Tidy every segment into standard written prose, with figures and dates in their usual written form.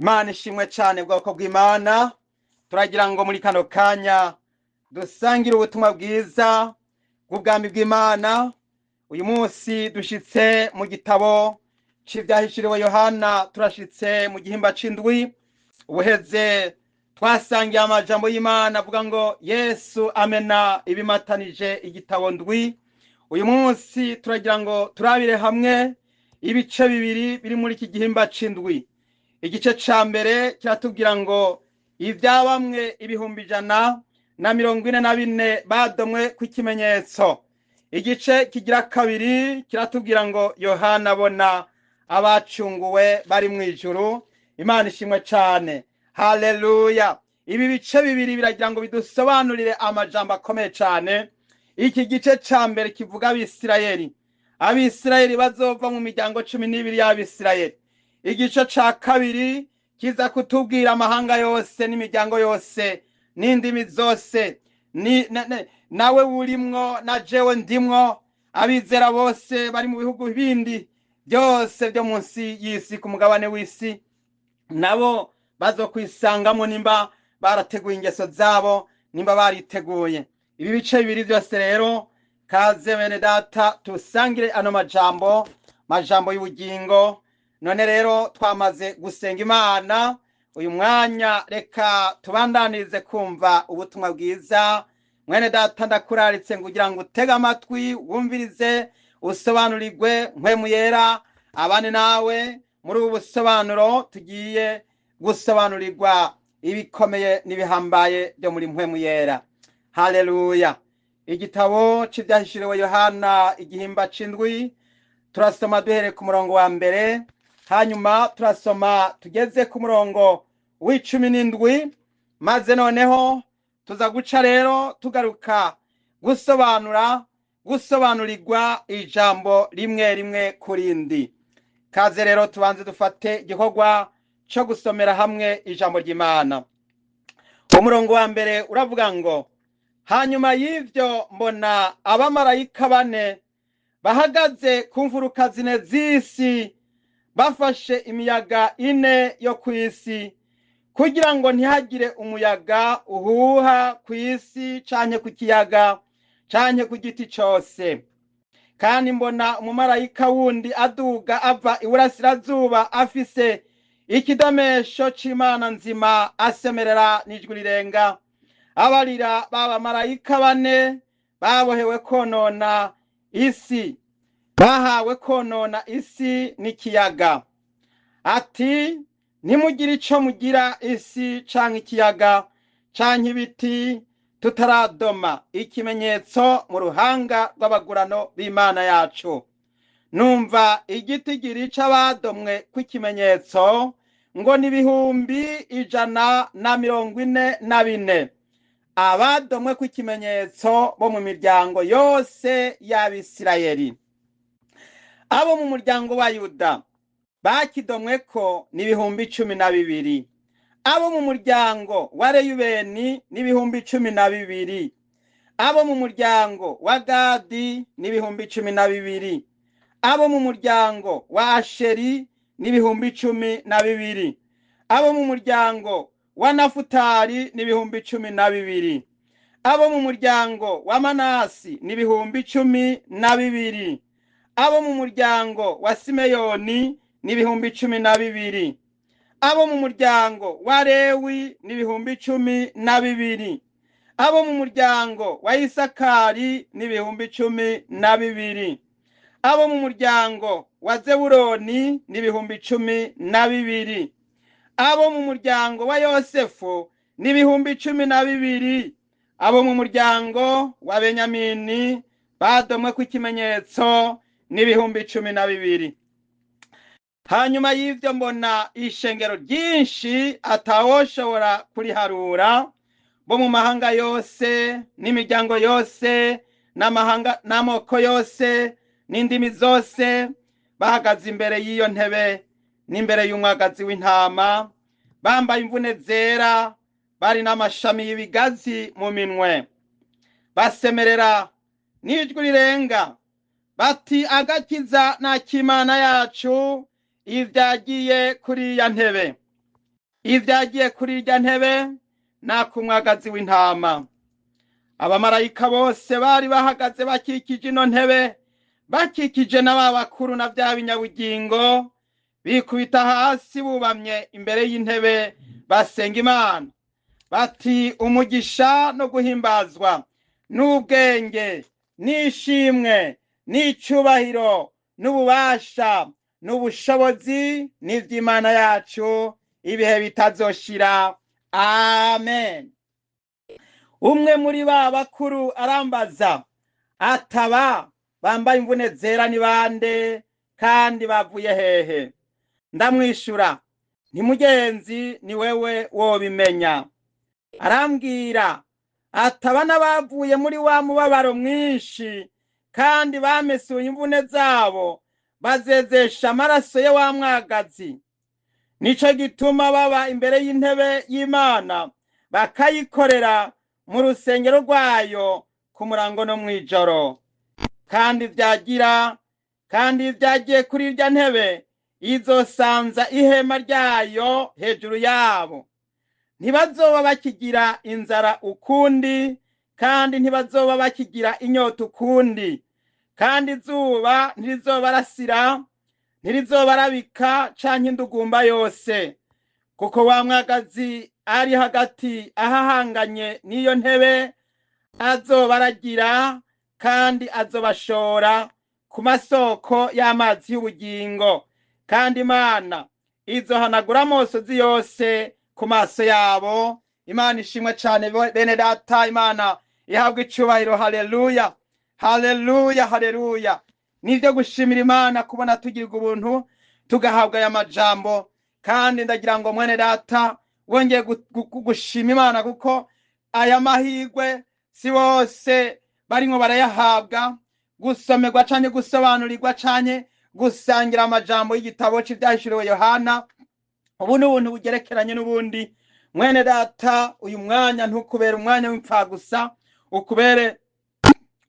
Imana ishimwe cyane, bwoko bw'Imana. Turagira ngo muri kano kanya dusangire ubutumwa bwiza bw'ubwami bw'Imana. Uyu munsi dushitse mu gitabo c'ivyahishuriwe Yohana, turashitse mu gihimba c'indwi. Ubuheze twasangiye amajambo y'Imana avuga ngo Yesu amena ibimatanije igitabo ndwi. Uyu munsi turagira ngo turabire hamwe ibice bibiri biri muri iki gihimba c'indwi. Igice ca mbere kiratubwira ngo ibya bamwe 144,000 badomwe kw'ikimenyetso. Igice kigira kabiri kiratubwira ngo Yohana abona abacunguwe bari mu ijuru. Imana ishimwe cane, haleluya. Ibi bice bibiri biragira ngo bidusobanurire amajambo akomeye cane. Iki gice ca mbere kivuga Abisirayeli, Abisirayeli bazova mu miryango 12 y'Abisirayeli. Igice ca kabiri kiza kutubwira amahanga yose n'imiryango yose n'indimi zose, nawe wurimwo na jewe ndimwo, abizera bose bari mu bihugu bindi byose byo munsi y'isi, ku mugabane w'isi, nabo bazokwisangamo nimba barateguye ingeso zabo, nimba bariteguye. Ibi bice bibiri byose rero, kaze bene data tusangire ano majambo y'ubugingo. None rero twamaze gusenga Imana, uyu mwanya reka tubandanirize kumva ubutumwa bwiza. Mwene data, ndakuraritse kugira ngo utege amatwi, wumvirize, usobanurirwe. Mpwemu Yera abane nawe muri ubu busobanuro. Tugiye gusobanurirwa ibikomeye n'ibihambaye byo muri Mpwemu Yera. Haleluya. Igitabo c'ivyahishuriwe Yohana, igihimba c'indwi, turasoma duhereye ku murongo wa mbere, hanyuma turasoma tugeze ku murongo w'17, maze noneho tuza guca rero tugaruka gusobanura, gusobanurirwa ijambo rimwe rimwe kurindi. Kaze rero tubanze dufate igikorwa cyo gusomera hamwe ijambo ry'Imana. Umurongo wa mbere uravuga ngo: hanyuma y'ivyo mbona abamarayika bane bahagaze ku mfuruka zine z'isi, bafashe imiyaga ine yo ku isi, kugira ngo ntihagire umuyaga uhuha ku isi canke ku kiyaga canke ku giti cose. Kandi mbona umumarayika wundi aduga ava iburasirazuba, afise ikidomesho c'Imana nzima, asemerera n'ijwi rirenga, abarira ba bamarayika bane babohewe konona isi, bahawe konona isi n'ikiyaga, ati: ntimugire ico mugira isi canke ikiyaga canke ibiti, tutaradoma ikimenyetso mu ruhanga rw'abagurano b'Imana yacu. Numva igitigiri c'abadomwe kw'ikimenyetso ngo ni 144,000, abadomwe kw'ikimenyetso bo mu miryango yose y'Abisirayeli. Abo mu muryango wa Yuda bakidomweko ni 12,000, abo mu muryango wa Reyubeni ni 12,000, abo mu muryango wa Gadi ni 12,000, abo mu muryango wa Asheri ni 12,000, abo mu muryango wa Nafutali ni 12,000, abo mu muryango wa Manasi ni 12,000, abo mu muryango wa Simeyoni ni 12,000, abo mu muryango wa Lewi ni 12,000, abo mu muryango wa Isakari ni 12,000, abo mu muryango wa Zebuloni ni 12,000, abo mu muryango wa Yosefu ni 12,000, abo mu muryango wa Benyamini badomwe kw'ikimenyetso ni 12,000. Hanyuma y'ivyo mbona ishengero ryinshi atawoshobora kuriharura, bo mu mahanga yose n'imiryango yose n'amahanga n'amoko yose n'indimi zose, bahagaze imbere y'iyo ntebe n'imbere y'umwagazi w'intama, bambaye imvune zera, bari n'amashami y'ibigazi mu minwe, basemerera n'ijwi rirenga bati: agakiza n'ak'Imana yacu ivyagiye kuri ya ntebe Ibyagiye kuri irya ntebe n'ak'umwagazi w'intama. Abamarayika bose bari bahagaze bakikije ino ntebe, bakikije na ba bakuru na bya binyabugingo, bikubita hasi bubamye imbere y'intebe basenga Imana bati: umugisha no guhimbazwa n'ubwenge n'ishimwe n'icyubahiro n'ububasha n'ubushobozi n'iby'Imana yacu ibihe bitazoshira. Amen. Umwe muri ba bakuru arambaza ataba bambaye imvune zera ni bande kandi bavuye hehe? Ndamwishura nti mugenzi, ni wewe wobimenya. Arambwira ataba n'abavuye muri wa mubabaro mwinshi kandi bamesuye imvune zabo bazezesha amaraso ye wa mwagazi. Nico gituma baba imbere y'intebe y'Imana bakayikorera mu rusengero rwayo ku murango no mw'ijoro. Kandi vyagira kandi vyagiye kuri irya ntebe izosanza ihema ryayo hejuru yabo. Ntibazoba bakigira inzara ukundi, kandi ntibazoba bakigira inyota ukundi, kandi izuba ntirizobarasira, ntirizobarabika canke indugumba yose, kuko wa mwagazi ari hagati ahahanganye n'iyo ntebe azobaragira, kandi azobashora ku masoko y'amazi y'ubugingo, kandi Imana izohanagura amosozi yose ku maso yabo. Imana ishimwe cane bene data, Imana ihabwa icubahiro. Haleluya, haleluya, haleluya. Nivyo gushimira Imana kubona tugirirwa ubuntu tugahabwa aya majambo. Kandi ndagira ngo mwene data wongeye gushima Imana, kuko aya mahirwe si bose barimwo barayahabwa, gusomerwa canke gusobanurirwa canke gusangira amajambo y'igitabo c'ivyahishuriwe Yohana. Ubu ni ubuntu bugerekeranye n'ubundi. Mwene data, uyu mwanya ntukubere umwanya w'impfagusa, ukubere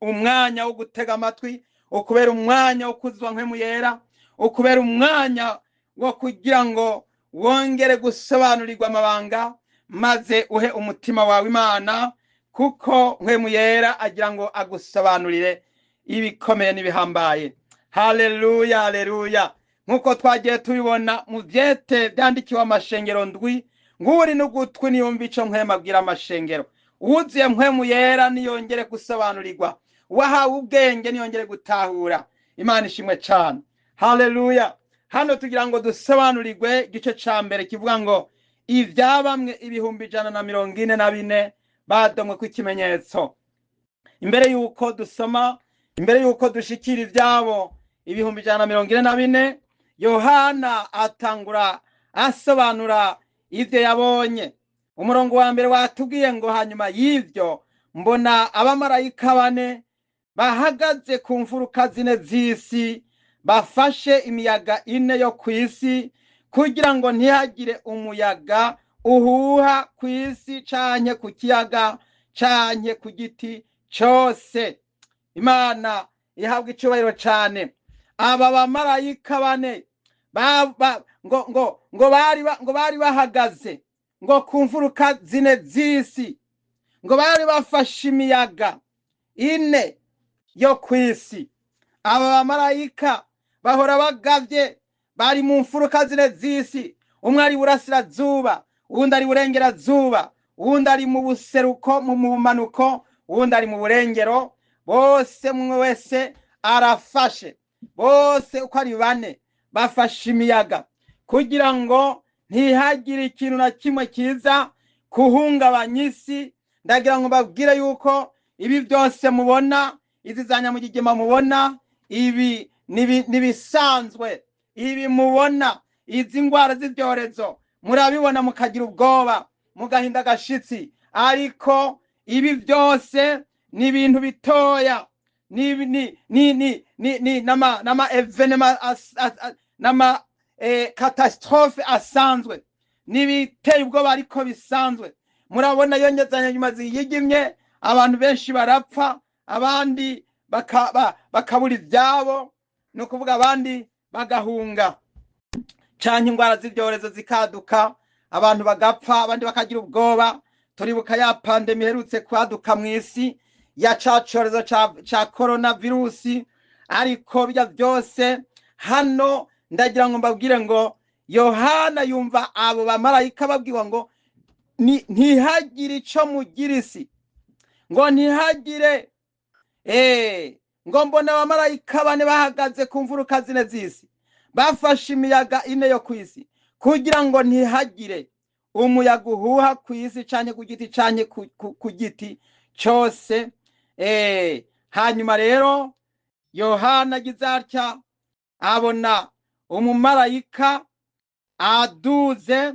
umwanya wo gutega amatwi, ukubera umwanya wo kuzwa mpwemu yera, ukubera umwanya wo kugira ngo wongere gusobanurirwa amabanga, maze uhe umutima wawe Imana, kuko mpwemu yera agira ngo agusobanurire ibikomeye n'ibihambaye. Haleluya, haleluya. Nk'uko twagiye tubibona mu vyete vyandikiwe amashengero ndwi, nguri n'ugutwi niyumva ico mpwemu abwira amashengero. Uwuzuye mpwemu yera niyongere gusobanurirwa, uwahawe ubwenge niyongere gutahura. Imana ishimwe cane. Haleluya. Hano tugira ngo dusobanurirwe igice ca mbere kivuga ngo ivyabamwe 144,000 badomwe kw'ikimenyetso. Imbere yuko dusoma, imbere yuko dushikira ivyabo 144,000, Yohana atangura asobanura ivyo yabonye. Umurongo wa mbere watubwiye ngo hanyuma y'ivyo mbona abamarayika bane bahagaze ku mfuruka zine z'isi, bafashe imiyaga ine yo kw'isi, kugira ngo ntihagire umuyaga uhuha kw'isi canke ku kiyaga canke ku giti cose. Imana ihabwa icubahiro cane. Aba bamarayika bane ngo bari bahagaze ngo ku mfuruka zine z'isi, ngo bari bafashe imiyaga ine yo kw'isi. Aba bamarayika bahora bagavye, bari mu mfuruka zine z'isi. Umwe ari burasirazuba, uwundi ari burengerazuba, uwundi ari mu buseruko, mu bumanuko, uwundi ari mu burengero. Bose umwe wese arafashe, bose uko ari bane bafashe imiyaga kugira ngo ntihagire ikintu na kimwe kiza kuhungabanya isi. Ndagira ngo mbabwire yuko ibi byose mubona, izi za nyamugigima mubona, ibi nibisanzwe. Ibi mubona, izi ngwara z'ibyorezo murabibona mukagira ubwoba, mugahinda agashitsi, ariko ibi byose ni ibintu bitoya, ni nama evenema nama catastrophe asanzwe, nibiteye ubwoba ariko bisanzwe. Murabona yongezanya nyuma ziyigimye, abantu benshi barapfa, abandi bakabura ivyabo, ni ukuvuga abandi bagahunga, canke ingwara z'ibyorezo zikaduka, abantu bagapfa, abandi bakagira ubwoba. Turibuka ya pandemi iherutse kwaduka mu isi ya ca cyorezo ca corona virusi. Ariko bijya byose hano ndagira ngo mbabwire ngo Yohana yumva abo bamarayika babwiwa ngo ntihagire ico mugira isi, ngo ntihagire, ngo mbona abamarayika bane bahagaze ku mfuruka zine z'isi, bafashe imiyaga ine yo ku isi, kugira ngo ntihagire umuyaga uhuha ku isi canke ku giti canke ku giti cyose. Hanyuma rero Yohana agize atya abona umumarayika aduze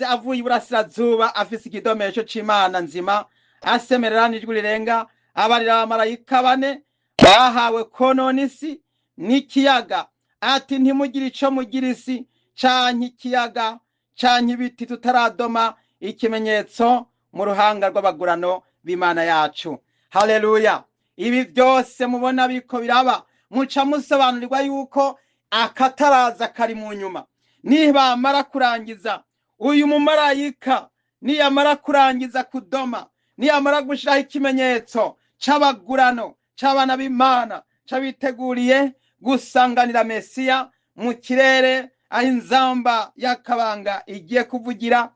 avuye iburasirazuba, afise ikidomesho c'Imana nzima, asemerera n'ijwi rirenga, abarira abamarayika bane bahawe konona isi n'ikiyaga, ati ntimugire ico mugira isi canke ikiyaga canke ibiti tutaradoma ikimenyetso mu ruhanga rw'abagurano b'Imana yacu. Haleluya! Ibi byose mubona biriko biraba, muca musobanurirwa yuko akataraza kari mu nyuma. Nibamara kurangiza, uyu mumarayika niyamara kurangiza kudoma, niyamara gushiraho ikimenyetso c'abagurano c'abana b'Imana c'abiteguriye gusanganira Mesiya mu kirere, aho inzamba y'akabanga igiye kuvugira,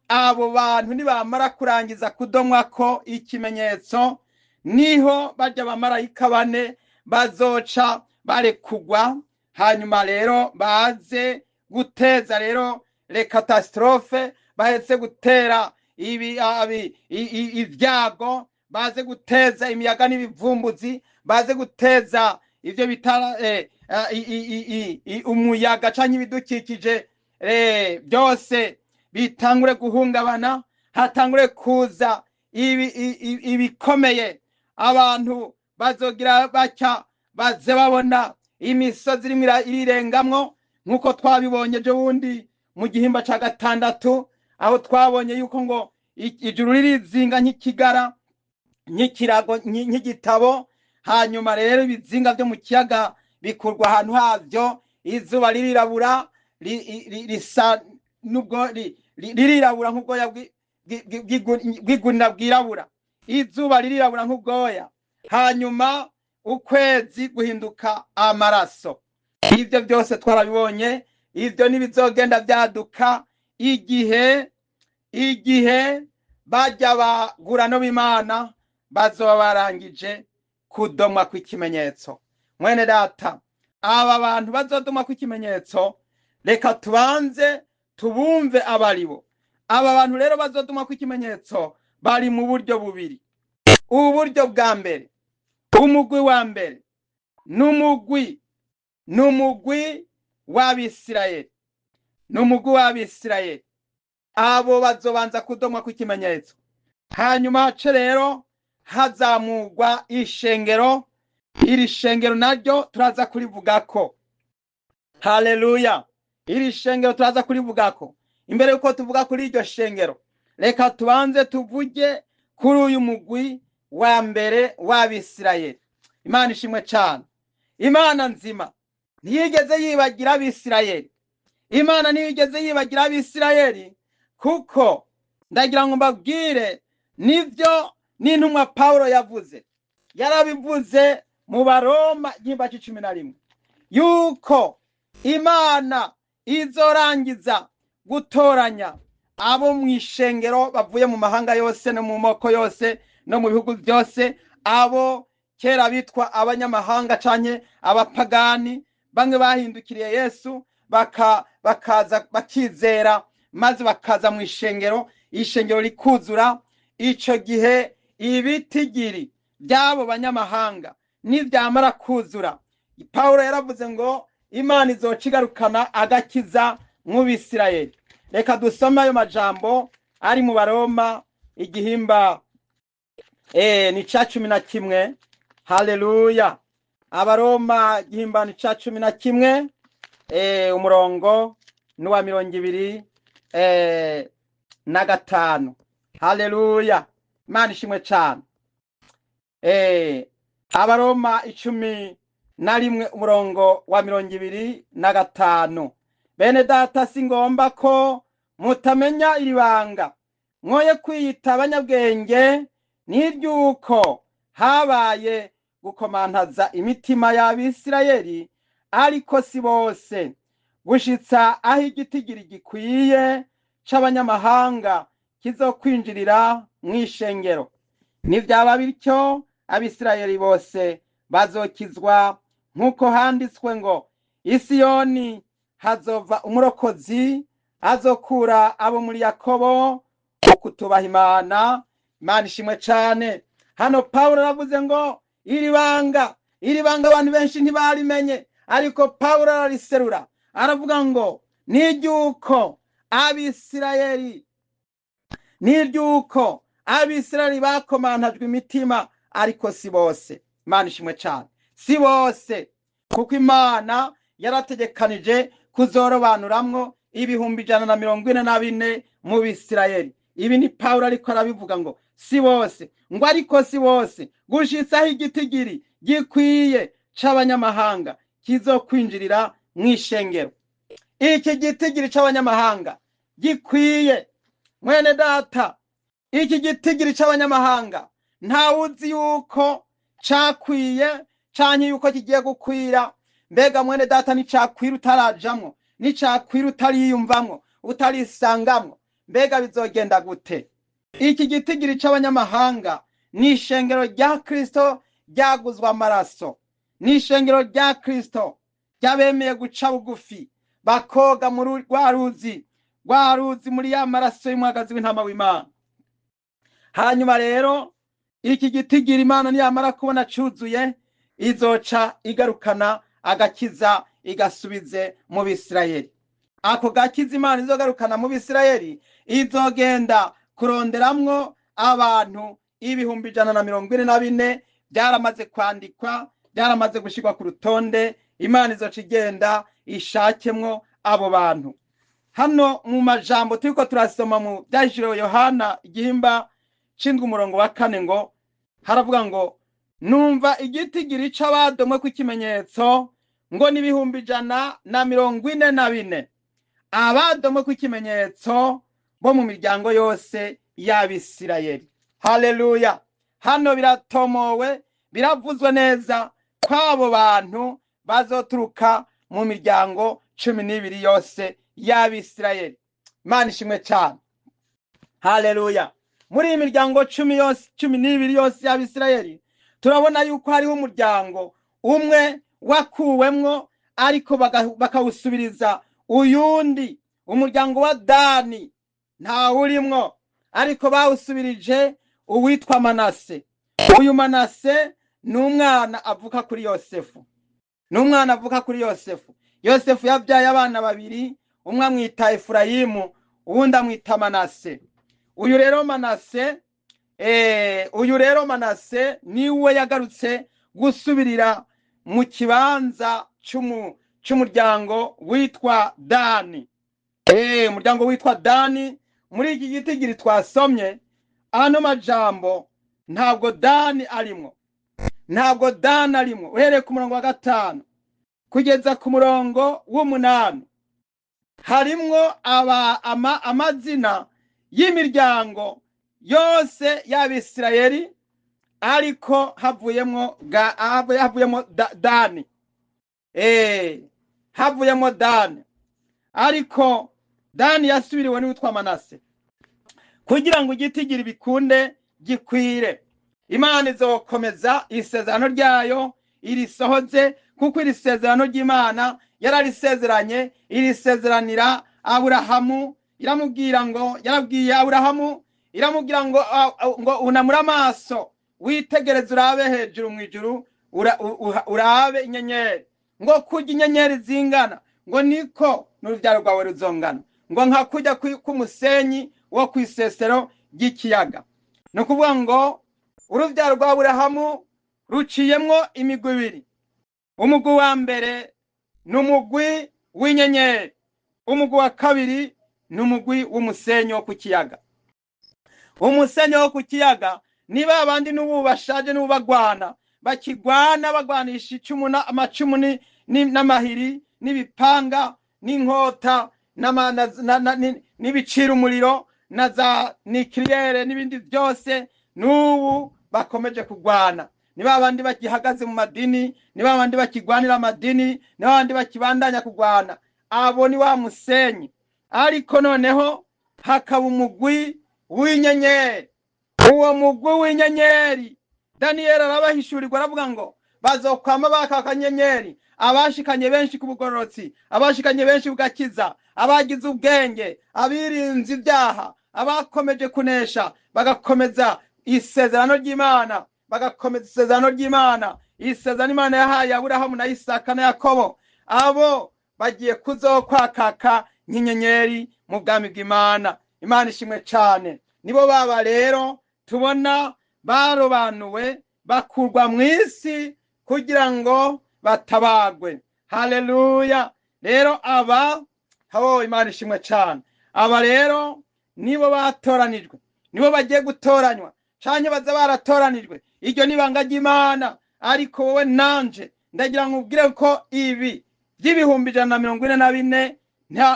abo bantu nibamara kurangiza kudomwa ko ikimenyetso, niho barya abamarayika bane bazoca barekugwa. Hanyuma rero baze guteza rero le catastrophe, bahetse gutera ibyago, baze guteza imiyaga n'ibivumbuzi, baze guteza ivyo bita umuyaga canke ibidukikije byose bitangure guhungabana, hatangure kuza ibikomeye. Abantu bazogira batya baze babona imisozi irimwo irirengamwo, nk'uko twabibonye ejo bundi mu gihimba ca gatandatu, aho twabonye yuko ngo ijuru ririzinga nk'ikigara, nk'ikirago, nk'igitabo. Hanyuma rero ibizinga byo mu kiyaga bikurwa ahantu havyo, izuba ririrabura, risa nubwo ririrabura nk'ubwoya bw'igunira bwirabura, izuba ririrabura nk'ubwoya, hanyuma ukwezi guhinduka amaraso. Ivyo byose twarabibonye. Ivyo nibizogenda byaduka igihe bajya bagurano b'Imana bazoba barangije kudomwa kw'ikimenyetso. Mwene data, aba bantu bazodomwa kw'ikimenyetso, reka tubanze tubumve abaribo. Aba bantu rero bazodomwa kw'ikimenyetso bari mu buryo bubiri. Uburyo bwa mbere, umugwi wa mbere n'umugwi w'Abisirayeli, n'umugwi w'Abisirayeli. Abo bazobanza kudomwa kw'ikimenyetso, hanyuma hace rero hazamugwa ishengero. Iri shengero naryo turaza kurivugako. Haleluya! Iri shengero turaza kurivugako. Imbere yuko tuvuga kuri iryo shengero, reka tubanze tuvuge kuri uyu mugwi wa mbere w'Abisirayeli. Imana ishimwe cyane. Imana nzima ntiyigeze yibagira Abisirayeli. Imana ntiyigeze yibagira Abisirayeli, kuko ndagira ngo mbabwire nivyo n'intumwa Paulo yavuze. Yarabivuze mu Baroma igihimba c'icumi na rimwe, yuko Imana izorangiza gutoranya abo mu ishengero bavuye mu mahanga yose no mu moko yose no mu bihugu byose, abo kera bitwa abanyamahanga canke abapagani, bamwe bahindukiriye Yesu bakaza bakizera, maze bakaza mu ishengero, ishengero rikuzura. Ico gihe ibitigiri by'abo banyamahanga nibyamara kuzura, Paulo yaravuze ngo Imana izoca igarukana agakiza mu Bisirayeli. Reka dusome ayo majambo ari mu Baroma igihimba ni ca 11. Haleluya! Abaroma igihimba ni ca 11, umurongo n'uwa 25. Haleluya! Imana ishimwe cyane. Abaroma 11 umurongo wa 25. Bene data, si ngomba ko mutamenya iri banga, mwoye kwiyita abanyabwenge, n'iry'uko habaye gukomantaza imitima y'Abisirayeli, ariko si bose, gushitsa aho igitigiri gikwiye c'abanyamahanga kizokwinjirira mw'ishengero. Nivyaba bityo, Abisirayeli bose bazokizwa, nk'uko handitswe ngo: "Isiyoni hazova umurokozi, azokura abo muri Yakobo ukutubaha Imana." Imana ishimwe cane. Hano Pawulo aravuze ngo iri banga, iri banga abantu benshi ntibarimenye, ariko Pawulo arariserura, aravuga ngo niryuko Abisirayeli, niryuko Abisirayeli bakomantajwe imitima, ariko si bose. Imana ishimwe cane. Si bose, kuko Imana yarategekanije kuzorobanuramwo 144,000 mu Bisirayeli. Ibi ni Pawulo ariko arabivuga ngo si bose, ngo ariko si bose, gushitsaho igitigiri gikwiye c'abanyamahanga kizokwinjirira mw'ishengero. Iki gitigiri c'abanyamahanga gikwiye, mwene data, iki gitigiri c'abanyamahanga ntawuzi yuko cakwiye canke yuko kigiye gukwira. Mbega mwene data, nicakwira utarajamwo, nicakwira utariyumvamwo, utarisangamwo, mbega bizogenda gute? Iki gitigiri c'abanyamahanga ni ishengero rya Kristo ryaguzwe amaraso, ni ishengero rya Kristo ryabemeye guca bugufi, bakoga muri rwa ruzi, rwa ruzi muri ya maraso y'umwagazi w'intama w'Imana. Hanyuma rero iki gitigiri, Imana niyamara kubona cuzuye, izoca igarukana agakiza, igasubize mu Bisirayeli. Ako gakiza Imana izogarukana mu Bisirayeli, izogenda kuronderamwo abantu 144,000. Byaramaze kwandikwa, byaramaze gushyirwa ku rutonde. Imana izoca igenda ishakemwo abo bantu. Hano mu majambo turiko turasoma mu Byahishuriwe Yohana igihimba cindwi, umurongo wa 4, ngo haravuga ngo: "Numva igitigiri c'abadomwe kw'ikimenyetso ngo ni 144,000, abadomwe kw'ikimenyetso bo mu miryango yose y'Abisirayeli." Haleluya! Hano biratomowe, biravuzwe neza ko abo bantu bazoturuka mu miryango 12 yose y'Abisirayeli. Imana ishimwe cyane. Haleluya! Muri iyi miryango 10 yose, 12 yose y'Abisirayeli, turabona yuko hariho umuryango umwe wakuwemwo, ariko bakawusubiriza uyundi. Umuryango wa Dani ntawurimwo, ariko bawusubirije uwitwa Manase. Uyu Manase ni umwana avuka kuri Yosefu, ni umwana avuka kuri Yosefu. Yosefu yabyaye abana babiri, umwe amwita Efurayimu, uwundi amwita Manase. Uyu rero Manase, uyu rero Manase niwe yagarutse gusubirira mu kibanza c'umuryango witwa Dani. Umuryango witwa Dani, muri iki gitigiri twasomye ano majambo, ntabwo Dani arimwo, ntabwo Dani arimwo. Uhereye ku murongo wa 5 kugeza ku murongo w'8 harimwo amazina y'imiryango yose y'Abisirayeli, ariko havuyemo Dani, havuyemo Dani, ariko Dani yasubiriwe n'uwitwa Manase kugira ngo igitigiri bikunde gikwire. Imana izokomeza isezerano ryayo irisohoze, kuko iri sezerano ry'Imana yararisezeranye, irisezeranira Aburahamu. Iramubwira ngo, yarabwiye Aburahamu, iramubwira ngo unamure amaso witegereze, urabe hejuru mu ijuru, urabe inyenyeri, ngo kurya inyenyeri zingana, ngo niko n'urubyaro rwawe ruzongana, ngo nka kujya k'umusenyi wo ku isesero ry'ikiyaga. Ni ukuvuga ngo urubyaro rwa Aburahamu ruciyemwo imigwi ibiri. Umugwi wa mbere ni umugwi w'inyenyeri, umugwi wa kabiri ni umugwi w'umusenyi wo ku kiyaga. Umusenyi wo ku kiyaga ni ba bandi n'ubu bashaje, n'ubu bagwana, bakigwana, bagwanisha icumu, amacumu n'amahiri n'ibipanga. n'inkota n'ibicira umuriro na za nikiriyere n'ibindi byose, n'ubu bakomeje kurwana. Ni ba bandi bakihagaze mu madini, ni ba bandi bakigwanira amadini, ni ba bandi bakibandanya kurwana. Abo ni wa musenyi. Ariko noneho hakaba umugwi w'inyenyeri. Uwo mugwi w'inyenyeri Daniyeli arabahishurirwa, aravuga ngo bazokwama baka akanyenyeri, abashikanye benshi ku bugororotsi, abashikanye benshi bugakiza, abagize ubwenge, abirinze ibyaha, abakomeje kunesha, bagakomeza isezerano ry'Imana, bagakomeza isezerano ry'Imana, isezerano Imana yahaye Aburahamu na Isaka na Yakobo. Abo bagiye kuzokwakaka nk'inyenyeri mu bwami bw'Imana. Imana ishimwe cane. Nibo baba rero tubona barobanuwe bakurwa mu isi kugira ngo batabagwe. Haleluya. Rero aba habo, Imana ishimwe cane. Aba rero nibo batoranijwe, nibo bagiye gutoranywa canke baza baratoranijwe. Iryo ni ibanga ry'Imana. Ariko wowe nanje ndagira ngo ubwire ko ibi by'ibihumbi 144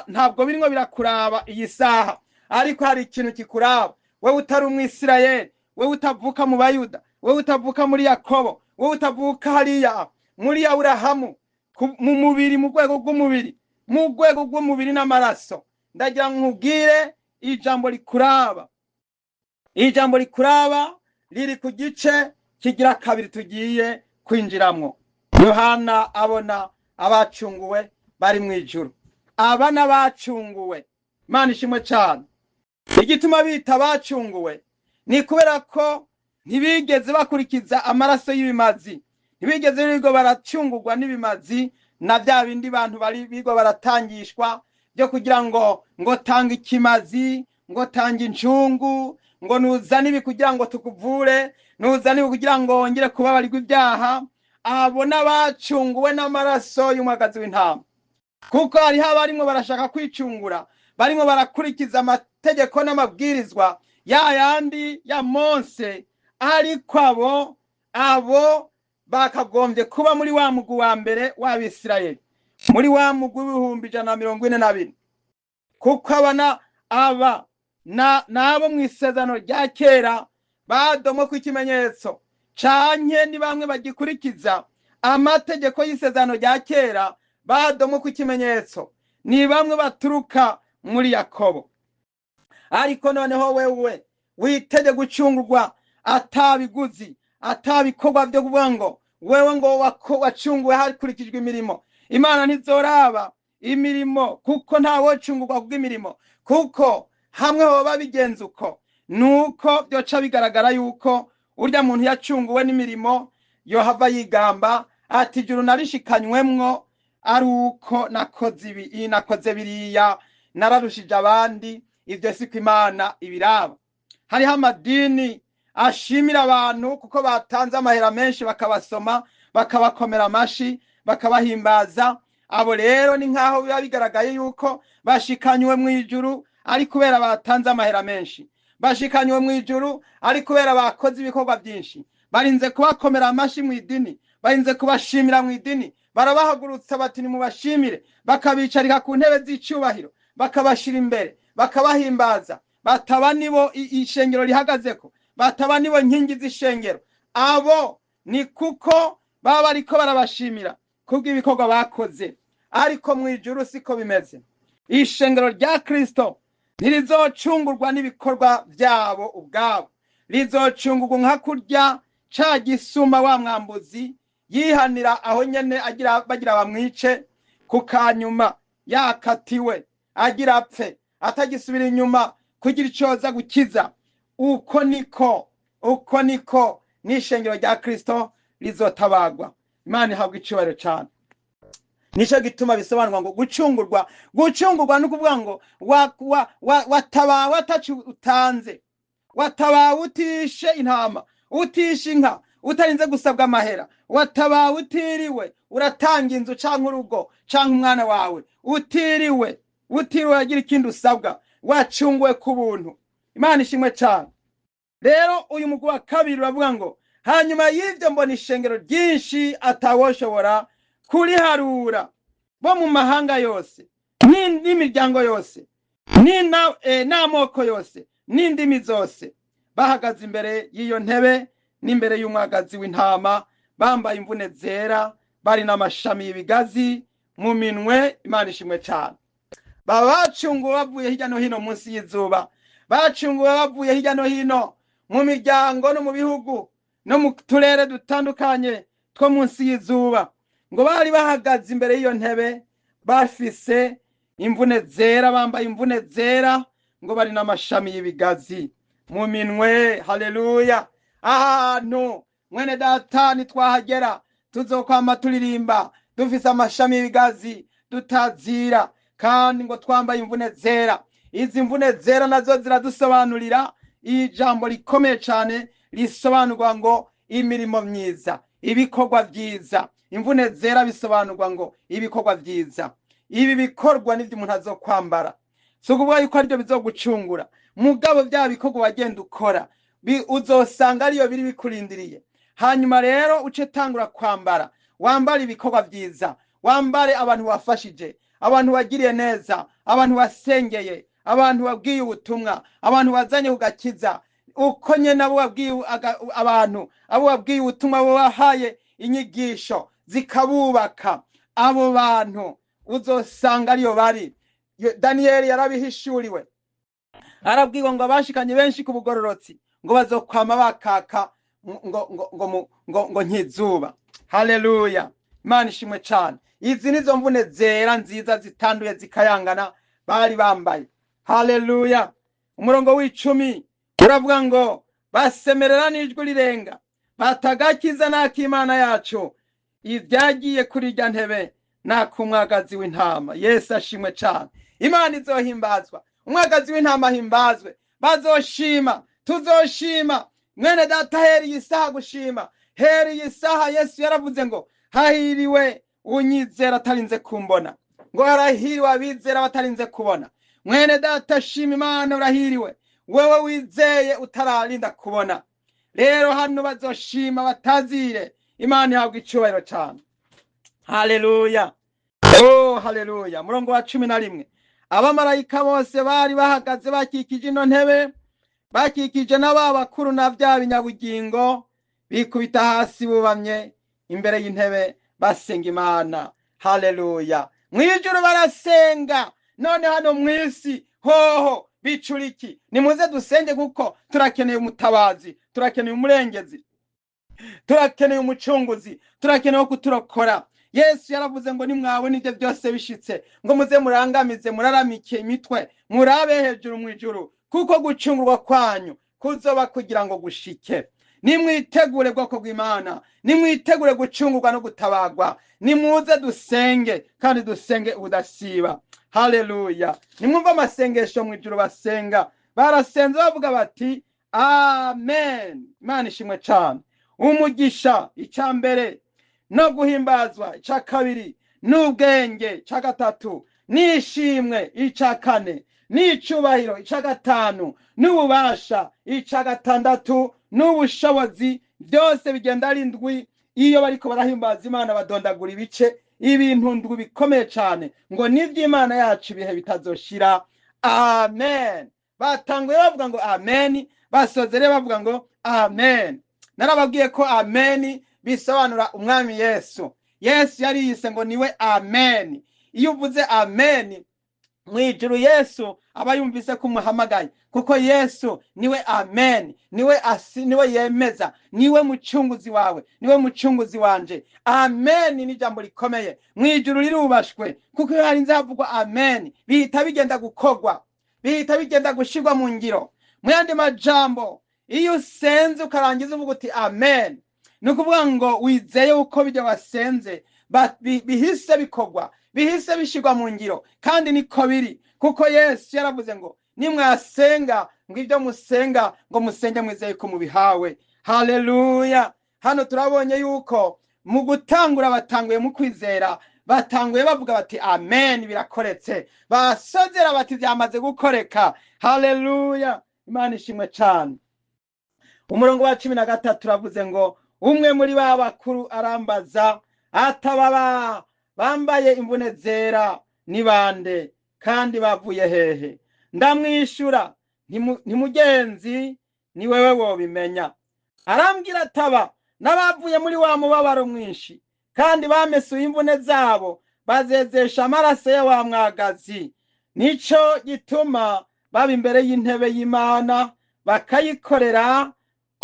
ntabwo birimo birakuraba iyi saha, ariko hari ikintu kikuraba wewe utari umwisirayeli, wewe utavuka mu Bayuda, wewe utavuka muri Yakobo, wewe utavuka hariya muri Aburahamu mu mubiri, mu rwego rw'umubiri, mu rwego rw'umubiri n'amaraso. Ndagira ngo nkubwire ijambo rikuraba. Ijambo rikuraba riri ku gice kigira kabiri tugiye kwinjiramwo. Yohana abona abacunguwe bari mu ijuru. Aba n'abacunguwe. Imana ishimwe cyane. Igituma bita abacunguwe ni kubera ko ntibigeze bakurikiza amaraso y'ibimazi, ntibigeze birirwa baracungurwa n'ibimazi na bya bindi bantu bari birirwa baratangishwa byo kugira ngo tanga ikimazi, ngo tanga incungu, ngo nuzane ibi kugira ngo tukuvure, nuzane ibi kugira ngo wongere kubabarirwa ibyaha. Abo n'abacunguwe n'amaraso y'umwagazi w'intama, kuko hariho abarimwo barashaka kwicungura, barimo barakurikiza amategeko n'amabwirizwa ya yandi ya Mose, ariko abo bakagombye kuba muri wa mugwi wa mbere w'Abisirayeli, muri wa mugwi w'144,000, kuko aba nabo mu isezerano rya kera badomwe ku ikimenyetso, canke ni bamwe bagikurikiza amategeko y'isezerano rya kera badomwe ku ikimenyetso, ni bamwe baturuka muri Yakobo. Ariko noneho wewe witege gucungurwa atabiguzi, atabikorwa byo kuvuga ngo wewe ngo wacunguwe hakurikijwe imirimo. Imana ntizoraba imirimo, kuko nta wocungurwa kubw'imirimo, kuko hamwe hoba bigenze uko nuko byoca bigaragara yuko urya muntu yacunguwe n'imirimo yohava yigamba ati ijuru narishikanywemwo ari uko nakoze ibi, nakoze biriya, nararushije abandi. Ibyo siko Imana ibiraba. Hariho amadini ashimira abantu kuko batanze amahera menshi, bakabasoma, bakabakomera amashi, bakabahimbaza. Abo rero ni nkaho biba bigaragaye yuko bashikanywe mu ijuru ari kubera batanze amahera menshi, bashikanywe mu ijuru ari kubera bakoze ibikorwa byinshi. Barinze kubakomera amashi mu idini, barinze kubashimira mu idini, barabahagurutsa bati nimubashimire, bakabicarika ku ntebe z'icyubahiro, bakabashira imbere, bakabahimbaza. Bataba nibo ishengero rihagazeko, bataba nibo nkingi z'ishengero. Abo ni kuko baba bariko barabashimira kubw'ibikorwa bakoze. Ariko mu ijuru siko bimeze. Ishengero rya Kristo ntirizocungurwa n'ibikorwa byabo ubwabo, rizocungurwa nka kurya ca gisuma wa mwambuzi yihanira aho nyene agira bagira bamwice, ku kanyuma yakatiwe agira apfe, atagisubira inyuma kugira icoza gukiza. Uko niko n'ishengero rya Kristo rizotabagwa. Imana ihabwa icubahiro cane. Nico gituma bisobanurwa ngo gucungurwa. Gucungurwa ni ukuvuga ngo watabawe ataco utanze, watabawe utishe intama, utishe inka, utarinze gusabwa amahera, watabawe utiriwe uratanga inzu canke urugo canke umwana wawe, utiriwe uragira ikindi usabwa, wacunguwe ku buntu. Imana ishimwe cane. Rero uyu mugwi wa kabiri uravuga ngo hanyuma y'ivyo mbona ishengero ryinshi atawoshobora kuriharura, bo mu mahanga yose N'imiryango yose, n'amoko yose, n'indimi zose, bahagaze imbere y'iyo ntebe n'imbere y'umwagazi w'intama, bambaye imvune zera, bari n'amashami y'ibigazi mu minwe. Imana ishimwe cyane. Baba bacunguwe bavuye hirya no hino munsi y'izuba, bacunguwe bavuye hirya no hino mu miryango no mu bihugu no mu turere dutandukanye two munsi y'izuba. Ngo bari bahagaze imbere y'iyo ntebe bafise imvune zera, bambaye imvune zera, ngo bari n'amashami y'ibigazi mu minwe. Haleluya! Ahantu mwene data nitwahagera tuzokwama turirimba dufise amashami y'ibigazi, dutazira, kandi ngo twambaye imvune zera. Izi mvune zera nazo ziradusobanurira ijambo rikomeye cyane risobanurwa ngo imirimo myiza, ibikorwa byiza. Imvune zera bisobanurwa ngo ibikorwa byiza. Ibi bikorwa nibyo umuntu azokwambara. Si ukuvuga yuko aribyo bizogucungura, mugabo bya bikorwa wagenda ukora uzosanga ariyo biri bikurindiriye. Hanyuma rero uce tangura kwambara, wambare ibikorwa byiza, wambare abantu wafashije, abantu wagiriye neza, abantu wasengeye, abantu wabwiye ubutumwa, abantu wazanye kugakiza. Uko nyene abo wabwiye abantu, abo wabwiye ubutumwa, abo wahaye inyigisho zikabubaka, abo bantu uzosanga ariyo bari. Daniyeli yarabihishuriwe, arabwirwa ngo abashikanye benshi ku bugororotsi ngo bazokwama bakaka ngo nkizuba. Haleluya! Imana ishimwe cyane. Izi nizo mvune zera nziza zitanduye zikayangana bari bambaye. Haleluya! Umurongo w'icumi uravuga ngo basemerera n'ijwi rirenga, batagakiza n'ak'Imana yacu ibyagiye kuri irya ntebe n'ak'umwagazi w'intama. Yesu ashimwe cyane. Imana izohimbazwa, umwagazi w'intama ahimbazwe, bazoshima, tuzoshima. Mwene data, heri iyi saha gushima, heri iyi saha. Yesu yaravuze ngo hahiriwe unyizera atarinze kumbona, ngo harahiriwe abizera batarinze kubona. Mwene data, shima Imana, urahiriwe wewe wizeye utararinda kubona. Rero hano bazoshima batazire. Imana ihabwa icyubahiro cyane. Haleluya! Oh, haleluya! Murongo wa 11: abamarayika bose bari bahagaze bakikije ino ntebe, bakikije n'aba bakuru na bya binyabugingo, bikubita hasi bubamye imbere y'intebe, basenga Imana. Haleluya! Mu ijuru barasenga, none hano mu isi hoho bicura iki? Nimuze dusenge, kuko turakeneye umutabazi, turakeneye umurengezi, turakeneye umucunguzi, turakeneye kuturokora. Yesu yaravuze ngo nimwabona ibyo byose bishitse, ngo muze murangamize, muraramike imitwe, murabe hejuru mu ijuru, kuko gucungurwa kwanyu kuzoba kugira ngo gushike. Nimwitegure, bwoko bw'Imana, nimwitegure gucungurwa no gutabagwa. Nimuze dusenge, kandi dusenge ubudasiba. Haleluya! Nimwumva amasengesho mu ijuru basenga. Barasenze bavuga bati amen. Imana ishimwe cyane. Umugisha, icya mbere, no guhimbazwa, icya kabiri, n'ubwenge, icya gatatu, n'ishimwe, icya kane, n'icubahiro, icya gatanu, n'ububasha, icya gatandatu, n'ubushobozi. Byose bigenda ari ndwi. Iyo bariko barahimbaza Imana badondagura ibice, ibintu ndwi bikomeye cyane, ngo n'iby'Imana yacu ibihe bitazoshira. Amen. Batanguye bavuga ngo amen, basoze bavuga ngo amen. Narababwiye ko amen bisobanura umwami Yesu. Yesu yari yise ngo niwe amen. Iyo uvuze amen mu ijuru, Yesu aba yumvise ko umuhamagaye, kuko Yesu niwe amen, niwe asi, niwe yemeza, niwe mucunguzi wawe, niwe mucunguzi wanje. Amen ni ijambo rikomeye mu ijuru, rirubashwe, kuko iyo harinze havugwa amen bihita bigenda gukorwa, bihita bigenda gushirwa mu ngiro. Mu yandi majambo, iyo usenze ukarangiza uvuga uti amen, ni ukuvuga ngo wizeye uko bijya wasenze bihise bikorwa, bihise bishirwa mu ngiro. Kandi niko biri, kuko Yesu yaravuze ngo nimwasenga, ngo ibyo musenga, ngo musenge mwizeye ko mubihawe. Haleluya! Hano turabonye yuko mu gutangura batanguye mu kwizera, batanguye bavuga bati amen, birakoretse, basozera bati byamaze gukoreka. Haleluya! Imana ishimwe cyane. Umurongo wa 13 uravuze ngo umwe muri ba bakuru arambaza atababa bambaye imvune zera ni bande? Kandi bavuye hehe? Ndamwishyura ntimugenzi, ni wewe wobimenya. Arambwira ataba n'abavuye muri wa mubabaro mwinshi, kandi bamesuye imvune zabo bazezesha amaraso ya wa mwagazi. Nico gituma baba imbere y'intebe y'Imana, bakayikorera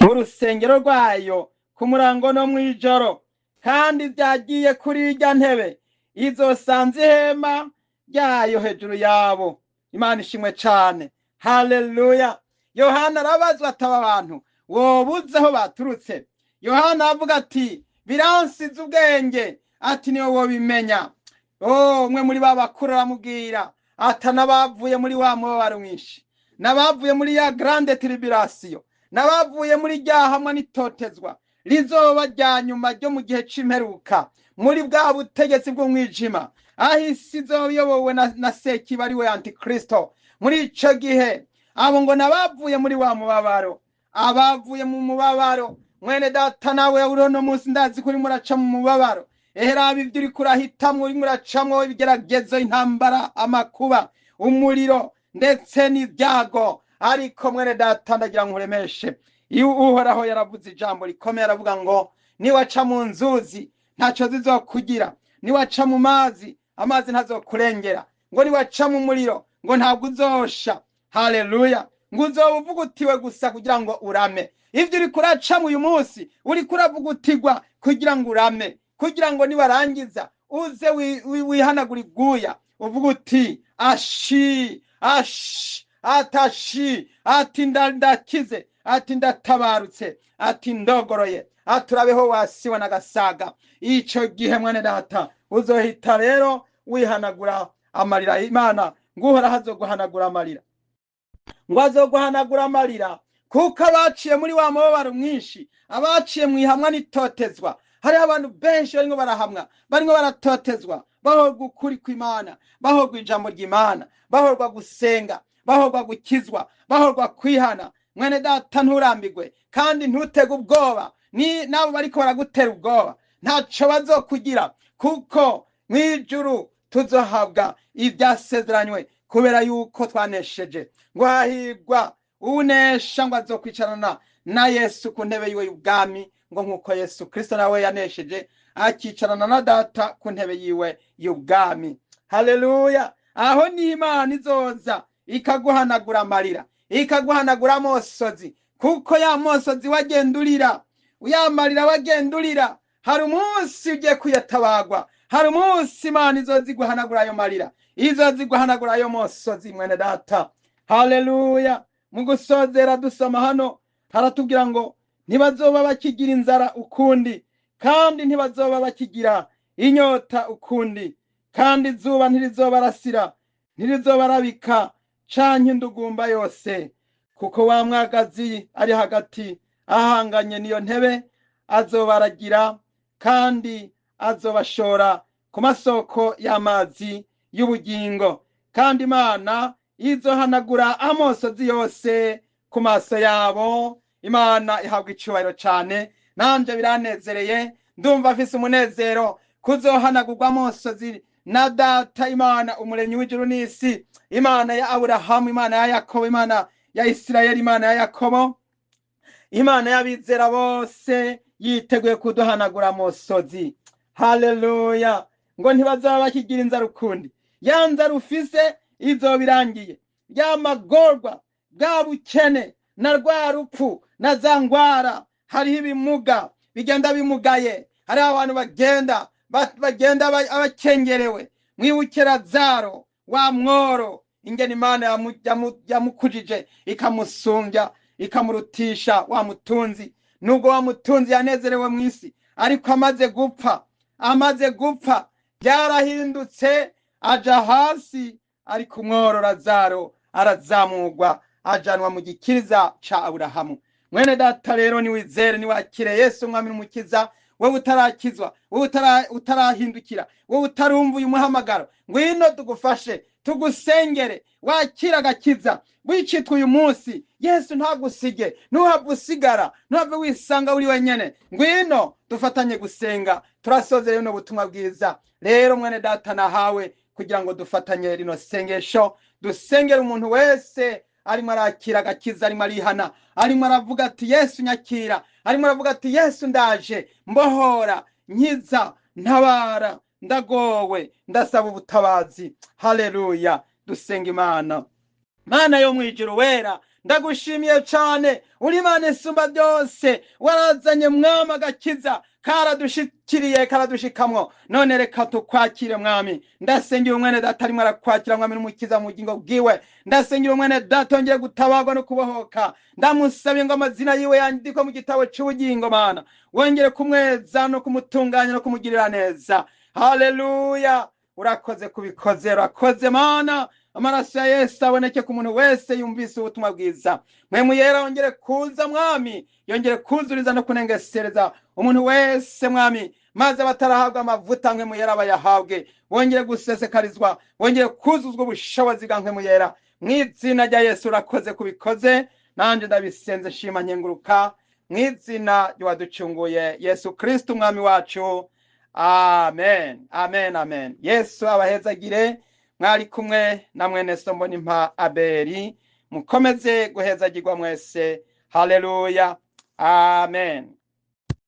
mu rusengero rwayo ku murango no mw'ijoro. Kandi byagiye kuri irya ntebe izosanze ihema ryayo hejuru yabo. Imana ishimwe cane, haleluya. Yohana arabazwa ataba abantu wobuze aho baturutse. Yohana avuga ati biransize ubwenge, ati niwe wobimenya. Umwe muri ba bakuru aramubwira ata n'abavuye muri wa mubabaro mwinshi, n'abavuye muri ya grande tribulation, n'abavuye muri rya hamwe n'itotezwa rizoba rya nyuma ryo mu gihe c'imperuka, muri bwa butegetsi bw'umwijima, aho isi izoba iyobowe na Sekibi ari we Antikristo. Muri ico gihe abo ngo n'abavuye muri wa mubabaro, abavuye mu mubabaro. Mwene data, nawe uri uno munsi ndazi ko urimo uraca mu mubabaro. Eheraba ibyo uriko urahitamwo, urimo uracamwo ibigeragezo, intambara, amakuba, umuriro ndetse n'ibyago. Ariko mwene data, ndagira ngo nkuremeshe, iyo Uhoraho yaravuze ijambo rikomeye, aravuga ngo niwaca mu nzuzi ntaco zizokugira, niwaca mu mazi amazi ntazokurengera, ngo niwaca mu muriro ngo ntabwo uzosha. Haleluya. Ngo uzoba uvugutiwe gusa kugira ngo urame. Ivyo uriko uracamwo uyu munsi, uriko uravugutirwa kugira ngo urame, kugira ngo niwarangiza uze wihanagura iguya, uvuga uti ashi ashi atashi, ati ndakize, ati ndatabarutse, ati ndogoroye, ati urabeho wasiwe n'agasaga. Ico gihe mwene data uzohita rero wihanagura amarira. Imana ngo Uhoraho azoguhanagura amarira, ngo azoguhanagura amarira, kuko abaciye muri wa mubabaro mwinshi, abaciye mu ihamwa n'itotezwa. Hariho abantu benshi barimo barahamwa, barimo baratotezwa, bahorwa ukuri kw'Imana, bahorwa ijambo ry'Imana, bahorwa gusenga, bahorwa gukizwa, bahorwa kwihana. Mwene data, nturambigwe kandi ntutege ubwoba, ni nabo bariko baragutera ubwoba ntaco bazokugira, kuko mw'ijuru tuzohabwa ivyasezeranywe kubera yuko twanesheje. Ngo hahirwa unesha, ngo azokwicarana na Yesu ku ntebe yiwe y'ubwami, ngo nk'uko Yesu Kristo nawe yanesheje akicarana na Data ku ntebe yiwe y'ubwami. Haleluya. Aho ni Imana izoza ikaguhanagura amarira, ikaguhanagura amosozi, kuko ya mosozi wagenda urira, ya marira wagenda urira, hari umunsi ugiye kuyatabagwa, hari umunsi Imana izoza iguhanagura ayo marira, izoza iguhanagura ayo mosozi, mwene data. Haleluya. Mu gusozera dusoma hano haratubwira ngo ntibazoba bakigira inzara ukundi, kandi ntibazoba bakigira inyota ukundi, kandi izuba ntirizobarasira, ntirizobarabika canke indugumba yose, kuko wa mwagazi ari hagati ahanganye n'iyo ntebe azobaragira, kandi azobashora ku masoko y'amazi y'ubugingo, kandi Imana izohanagura amosozi yose ku maso yabo. Imana ihabwa icubahiro cane. Nanje biranezereye, ndumva afise umunezero kuzohanagurwa amosozi na Data Imana umuremyi w'ijuru n'isi, Imana ya Aburahamu, Imana ya Yakobo, Imana ya Isirayeli, Imana ya Yakobo, Imana y'abizera bose, yiteguye kuduhanagura amosozi. Haleluya. Ngo ntibazaba bakigira inzara ukundi. Ya nzara ufise izoba irangiye, ya magorwa, bwa bukene na rwa rupfu na za ngwara. Hariho ibimuga bigenda bimugaye, hariho abantu bagenda abakengerewe. Mwibuke Lazaro wa mworo, ingene Imana yamukujije ikamusumbya, ikamurutisha wa mutunzi. Nubwo wa mutunzi yanezerewe mw'isi, ariko amaze gupfa byarahindutse, aja hasi, ariko umworo Lazaro arazamurwa ajanwa mu gikiriza ca Aburahamu. Mwene data rero, niwizere, niwakire Yesu umwami n'umukiza. Wowe utarakizwa, wowe utarahindukira, wowe utarumva uyu muhamagaro, ngwino tugufashe, tugusengere, wakira agakiza wicitwa uyu munsi. Yesu ntagusige, ntuhave usigara, ntuhave wisanga uri wenyene. Ngwino dufatanye gusenga, turasozera buno butumwa bwiza. Rero mwene data, nahawe Kugira ngo dufatanye rino sengesho, dusengere umuntu wese arimo arakira agakiza, arimo arihana, arimo aravuga ati: "Yesu, nyakira", arimo aravuga ati: "Yesu, ndaje, mbohora, nkiza, ntabara, ndagowe, ndasaba ubutabazi." Haleluya! Dusenga Imana. Mana yo mu ijuru wera, ndagushimiye cyane, uri Imana isumba byose. Warazanye, Mwami, agakiza karadushikiriye, karadushikamwo. None reka tukwakire, Mwami. Ndasengera umwene data arimo arakwakira, Mwami n'Umukiza mu bugingo bwiwe. Ndasengera umwene data yongeye gutabarwa no kubohoka. Ndamusabye ngo amazina yiwe yandikwe mu gitabo cy'ubugingo. Mana, wongere kumweza no kumutunganya no kumugirira neza. Haleluya! Urakoze kubikoze, urakoze Mana. Amaraso ya Yesu aboneke ku muntu wese yumvise ubutumwa bwiza. Mpwemu Yera yongere kuza, Mwami, yongere kuzuriza no kunengesereza umuntu wese, Mwami, maze abatarahabwa amavuta Mpwemu Yera bayahabwe, bongere gusesekarizwa, bongere kuzuzwa ubushobozi bwa Mpwemu Yera, mu izina rya Yesu. Urakoze kubikoze, nanjye ndabisenze nshima nkenguruka, mu izina ry'uwaducunguye Yesu Kristo Umwami wacu. Amen, amen, amen. Yesu abahezagire. Mwari kumwe na mwene so Mbonimpa Abeli. Mukomeze guhezagirwa mwese. Haleluya, amen.